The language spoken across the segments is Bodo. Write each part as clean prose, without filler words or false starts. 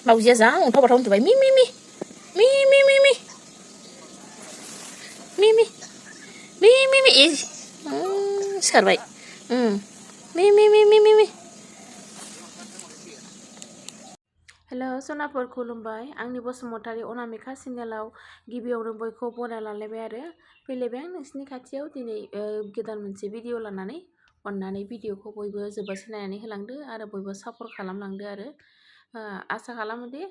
मावजिया जा अन्थाव बाथाव उन्दुबाय मि मि मि मि मि मि मि मि मि मि मि मि सिखारबाय मि मि मि मि मि मि हेलो सनाफोर खुलुमबाय आंनि बसुमतारी अनामिका चेनेलाव गिबियावनो बयखौ बराय लालायबाय आरो फैलायबाय आं नोंसिनि खाथियाव दिनै गोदान मोनसे भिडिअ लानानै अननानै भिडिअखौ बयबो जोबजासे नायनानै होलांदो आरो बयबो सापर्ट खालामलांदो आरो आसा खालामो दि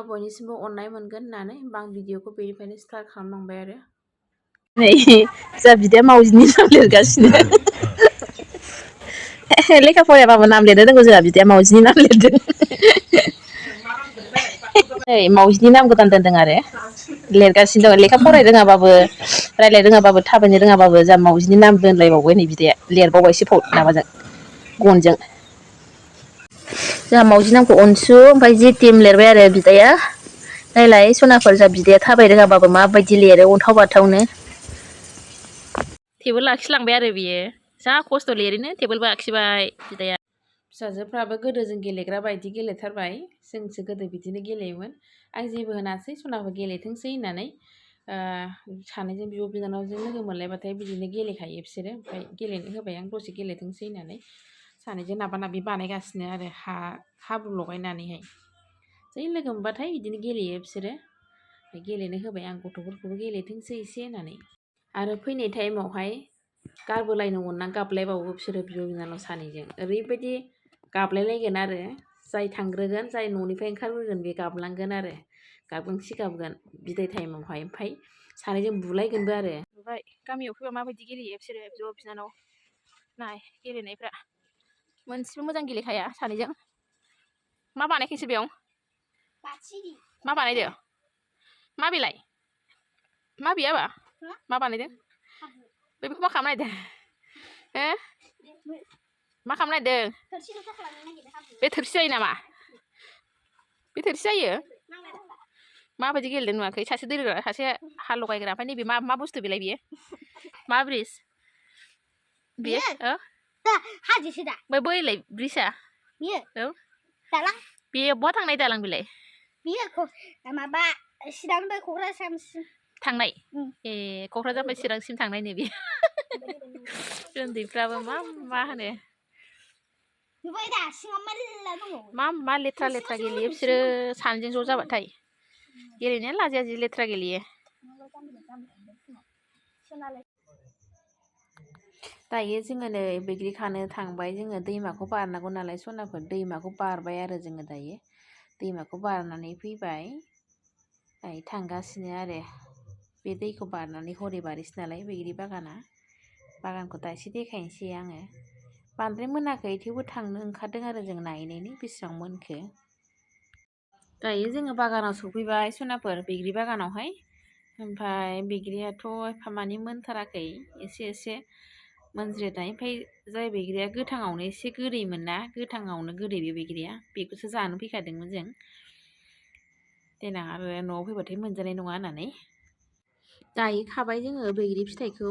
बयनिसिमबो अननाय मोनगोन होननानै आं भिडिअखौ बेनिफ्रायनो स्टार्ट खालामलांबाय आरो नै जा बिदाया मावजिनि नाम लिरगासिनो लेखा फरायाबाबो नाम लिरनो रोंगौ जोंहा बिदाया मावजिनि नाम लिरदों नै मावजिनि नाम गोदान दोनदों आरो लिरगासिनो दं लेखा फरायनो रोङाबाबो रायज्लायनो रोङाबाबो थाबायनो रोङाबाबो जा मावजिनि नाम दोनलायबावबाय नै बिदाया लिरबावबायसो माबाजों गनजों जोंहा मावजि नामखौ अनसु ओमफ्राय जिटिम लिरबाय आरो बिदाया नायलाय सनाफोर जा बिदाया थाबायनो रोङाबाबो माबायदि लिरो अन्थाव बाथावनो टेबोल लाखिलांबाय आरो बियो जा खस्थ' लिरोनो टेबोलबो आखिबाय बिदाया फिसाजोफ्राबो गोदो जों गेलेग्रा बायदि गेलेथारबाय जोंसो गोदो बिदिनो गेलेयोमोन आं जेबो होनासै सनाखौ गेलेथोंसै होननानै सानैजों बिब' बिनानावजों लोगो मोनलायबाथाय बिदिनो गेलेखायो बिसोरो ओमफ्राय गेलेनो होबाय आं दसे गेलेथोंसै होननानै सानैजों नाबा नाबि बानायगासिनो आरो हाब्रु लगायनानैहाय जै लोगो मोनबाथाय बिदिनो गेलेयो बिसोरो गेलेनो होबाय आं गथ'फोरखौबो गेलेथोंसै एसे होननानै आरो फैनाय टाइमावहाय गारबोलायनो अनना गाबलायबावो बिसोरो बिब' बिनानाव सानैजों ओरैबायदि गाबलायलायगोन आरो जाय थांग्रोगोन जाय न'निफ्राय ओंखारबोगोन बे गाबलांगोन आरो गाबगोन खि गाबगोन बिदाय टाइमावहाय ओमफ्राय सानैजों बुलायगोनबो आरो ओमफ्राय गामियाव फैबा माबायदि गेलेयो बिसोरो बिब' बिनानाव नाय गेलेनायफ्रा मोनसेबो मोजां गेलेखाया सानैजों मा बानायखोसो बेयाव मा बानायदो मा बेलाय मा बेयाबा मा बानायदों बेखौ मा खालामनो नागिरदों मा खालामनो नागिरदों बे थोरसि जायो नामा बे थोरसि जायो माबायदि गेलेदों नुवाखै सासे दै रोगाग्रा सासे हा लगायग्रा ओमफ्राय नैबे मा बुस्थु बेलाय बियो मा ब्रिज बियो हाजोसो दा ओमफ्राय बैलाय ब्रिजआ बियो औ दालां बेयो बहा थांनाय दालां बेलाय बियो माबा चिरांनिफ्राय क'क्राझारसिम थांनाय ए क'क्राझारनिफ्राय चिरांसिम थांनाय नै बेयो उन्दैफ्राबो मा होनो मा लेथ्रा लेथ्रा गेलेयो बिसोरो सानैजों ज' जाबाथाय गेलेनाया लाजिया जि लेथ्रा गेलेयो दायो जोङो नै बैग्रि खानो थांबाय जोङो दैमाखौ बारनांगौ नालाय सनाफोर दैमाखौ बारबाय आरो जोङो दायो दैमाखौ बारनानै फैबाय दायो थांगासिनो आरो बे दैखौ बारनानै हरै बारिसो नालाय बैग्रि बागानखौ दा एसे देखायनोसै आङो बांद्राय मोनाखै थेवबो थांनो ओंखारदों आरो जों नायनायनि बेसेबां मोनखो दायो जोङो बागानाव सफैबाय सनाफोर बैग्रि बागानावहाय ओमफ्राय बैग्रियाथ' एफामानि मोनथाराखै एसे मोनज्रिनाय ओमफ्राय जाय बैग्रिया गोथाङावनो एसे गोदैमोन ना गोथाङावनो गोदै बे बैग्रिया बेखौसो जानो फैखादोंमोन जों देनां आरो न'आव फैबाथाय मोनजानाय नङा होननानै दायो खाबाय जोङो बैग्रि फिथाइखौ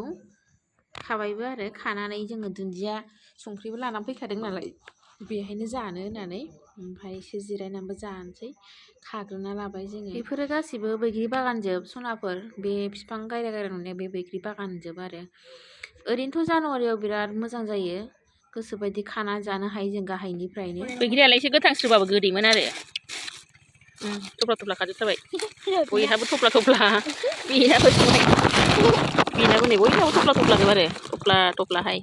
खाबायबो आरो खानानै जोङो दुन्दिया संख्रिबो लानानै फैखादों नालाय बेहायनो जानो होननानै ओमफ्राय एसे जिरायनानैबो जानोसै खाग्रोना लाबाय जोङो बेफोरो गासिबो बैग्रि बागानजोब सनाफोर बे बिफां गायला गायला नुनाया बे बैग्रि बागानजोब आरो ओरैनोथ' जानुवारियाव बिराद मोजां जायो गोसोबायदि खानानै जानो हायो जों गाहायनिफ्रायनो बैग्रियालाय एसे गोथांस्रोबाबो गोदैमोन आरो थफ्ला थफ्ला खाजोबथारबाय बयहाबो थफ्ला थफ्ला बेनाबो नै बयहाबो थफ्ला थफ्लाजोब आरो थफ्ला थफ्लाहाय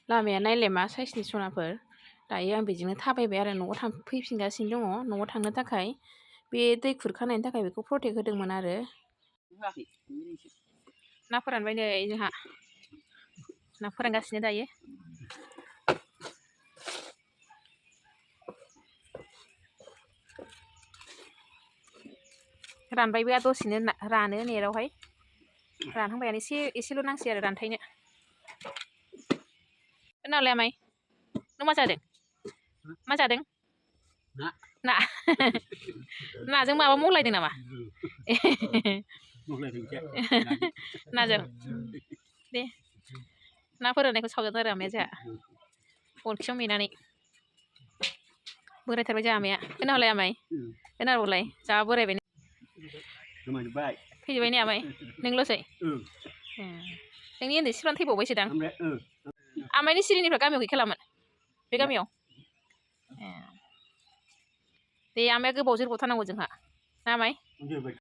लामाया नायलाय मा साइसनि सनाफोर दायो आं बेजोंनो थाबायबाय आरो न'आव फैफिनगासिनो दङ न'आव थांनो थाखाय बे दै खुरखानायनि थाखाय बेखौ प्रटेक्ट होदोंमोन आरो ना फोरानबाय नै जोंहा ना फोरानगासिनो दायो रानबायबो दसेनो रानो नेरावहाय रानहांबायानो एसेल' नांसै आरो रानथायनो नालाय आमाय नों मा जादों ना नाजों माबा मलायदों नामा नाजों दे ना फोराननायखौ सावजाथारो आरो आमाया जोंहा अरखियाव मेनानै बोरायथारबाय जोंहा आमाया खोनाबालाय आमाय खोनाबालाय जा बोरायबाय थैजोब्बाय ने आमाय नोंल'सै नोंनि उन्दै सिख्लानो थैबावबायसोदां आमायनि सिरिनिफ्राय गामियाव गैखालामोन बे गामियाव दे आमाया गोबाव जोरबावथारनांगौ जोंहा ना आमाय